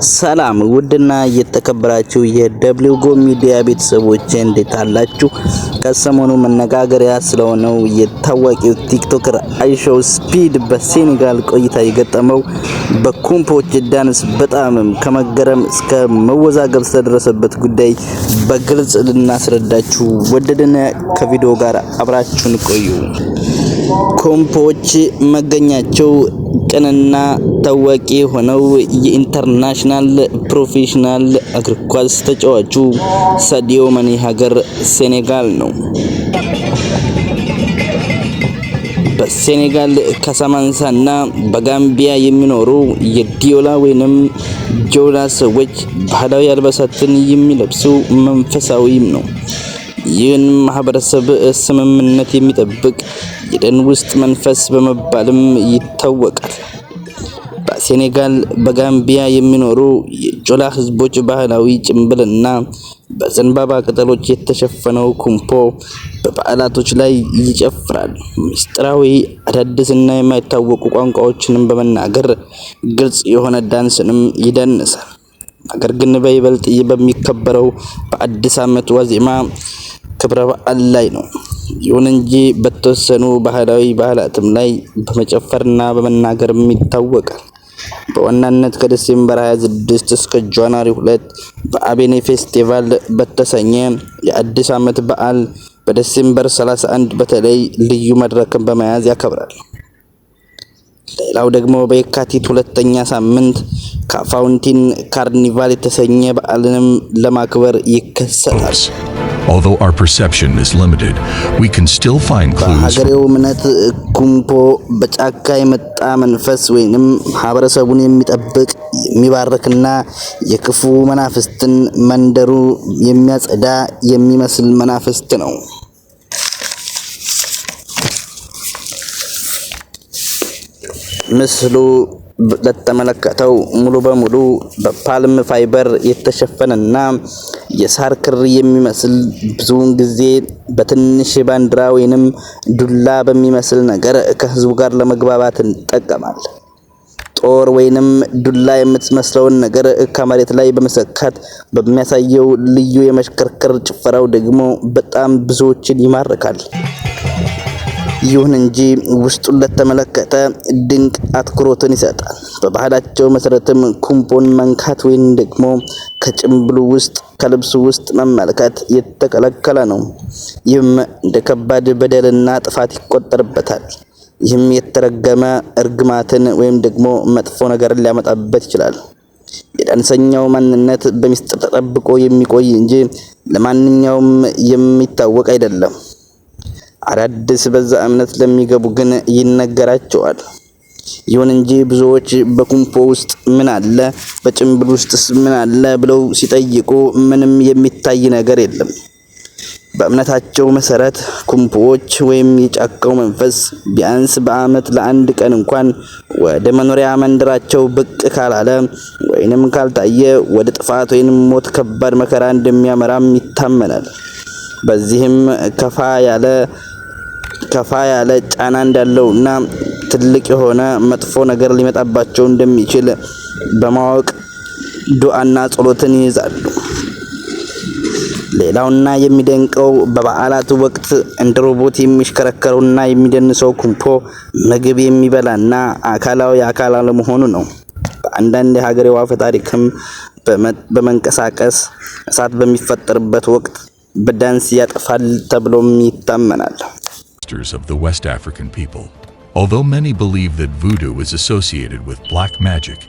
ሰላም ውድና የተከበራችሁ የደብሊው ጎ ሚዲያ ቤተሰቦች፣ እንዴት አላችሁ? ከሰሞኑ መነጋገሪያ ስለሆነው የታዋቂው TikToker አይሾው ስፒድ በሴኔጋል ቆይታ የገጠመው በኩምፖች ዳንስ በጣም ከመገረም እስከ መወዛገብ ስለደረሰበት ጉዳይ በግልጽ ልናስረዳችሁ ወደድን። ከቪዲዮ ጋር አብራችሁን ቆዩ። ኮምፖዎች መገኛቸው ቅንና ታዋቂ የሆነው የ international professional እግር ኳስ ተጫዋቹ ሳዲዮ ማኔ ሀገር ሴኔጋል ነው። በሴኔጋል ካሳማንሳና በጋምቢያ የሚኖሩ የዲዮላ ወይንም ጆላ ሰዎች ባህላዊ አልባሳትን የሚለብሱ መንፈሳዊም ነው። ይህን ማህበረሰብ ስምምነት የሚጠብቅ የደን ውስጥ መንፈስ በመባልም ይታወቃል። በሴኔጋል በጋምቢያ የሚኖሩ የጆላ ህዝቦች ባህላዊ ጭንብልና በዘንባባ ቅጠሎች የተሸፈነው ኩምፖ በበዓላቶች ላይ ይጨፍራል። ምስጢራዊ፣ አዳዲስና የማይታወቁ ቋንቋዎችንም በመናገር ግልጽ የሆነ ዳንስንም ይደንሳል። ነገር ግን በይበልጥ በሚከበረው በአዲስ ዓመት ዋዜማ ክብረ በዓል ላይ ነው። ይሁን እንጂ በተወሰኑ ባህላዊ በዓላትም ላይ በመጨፈርና በመናገርም ይታወቃል። በዋናነት ከ December 26 እስከ January 2 በአቤኔ ፌስቲቫል በተሰኘ የአዲስ ዓመት በዓል በ December 31 በተለይ ልዩ መድረክን በመያዝ ያከብራል። ሌላው ደግሞ በየካቲት ሁለተኛ ሳምንት ካፋውንቲን ካርኒቫል የተሰኘ በዓልንም ለማክበር ይከሰታል። Although our perception is limited, we can still find clues. በሀገሬው እምነት ኩምፖ በጫካ የመጣ መንፈስ ወይንም ማህበረሰቡን የሚጠብቅ፣ የሚባርክና የክፉ መናፍስትን መንደሩ የሚያጸዳ የሚመስል መናፍስት ነው። ምስሉ ለተመለከተው ሙሉ በሙሉ በ palm fiber የተሸፈነና የሳር ክር የሚመስል፣ ብዙውን ጊዜ በትንሽ ባንዲራ ወይንም ዱላ በሚመስል ነገር ከህዝቡ ጋር ለመግባባት ይጠቀማል። ጦር ወይንም ዱላ የምትመስለውን ነገር ከመሬት ላይ በመሰካት በሚያሳየው ልዩ የመሽከርከር ጭፈራው ደግሞ በጣም ብዙዎችን ይማርካል። ይሁን እንጂ ውስጡን ለተመለከተ ድንቅ አትኩሮትን ይሰጣል። በባህላቸው መሰረትም ኩምፖን መንካት ወይም ደግሞ ከጭንብሉ ውስጥ ከልብሱ ውስጥ መመልከት የተከለከለ ነው። ይህም እንደ ከባድ በደልና ጥፋት ይቆጠርበታል። ይህም የተረገመ እርግማትን ወይም ደግሞ መጥፎ ነገርን ሊያመጣበት ይችላል። የዳንሰኛው ማንነት በሚስጥር ተጠብቆ የሚቆይ እንጂ ለማንኛውም የሚታወቅ አይደለም። አዳዲስ በዛ እምነት ለሚገቡ ግን ይነገራቸዋል። ይሁን እንጂ ብዙዎች በኩምፖ ውስጥ ምን አለ፣ በጭንብል ውስጥስ ምን አለ ብለው ሲጠይቁ ምንም የሚታይ ነገር የለም። በእምነታቸው መሰረት ኩምፖዎች ወይም የጫካው መንፈስ ቢያንስ በዓመት ለአንድ ቀን እንኳን ወደ መኖሪያ መንደራቸው ብቅ ካላለ ወይንም ካልታየ ወደ ጥፋት ወይንም ሞት፣ ከባድ መከራ እንደሚያመራም ይታመናል። በዚህም ከፋ ያለ ጫና እንዳለውና ትልቅ የሆነ መጥፎ ነገር ሊመጣባቸው እንደሚችል በማወቅ ዱዓና ጸሎትን ይይዛሉ። ሌላውና የሚደንቀው በበዓላት ወቅት እንደ ሮቦት የሚሽከረከረውና የሚደንሰው ኩምፖ ምግብ የሚበላና አካላዊ አካል አለመሆኑ ነው። በአንዳንድ የሀገሬው አፈ ታሪክም በመንቀሳቀስ እሳት በሚፈጠርበት ወቅት በዳንስ ያጠፋል ተብሎም ይታመናል። of the West African people. Although many believe that voodoo is associated with black magic,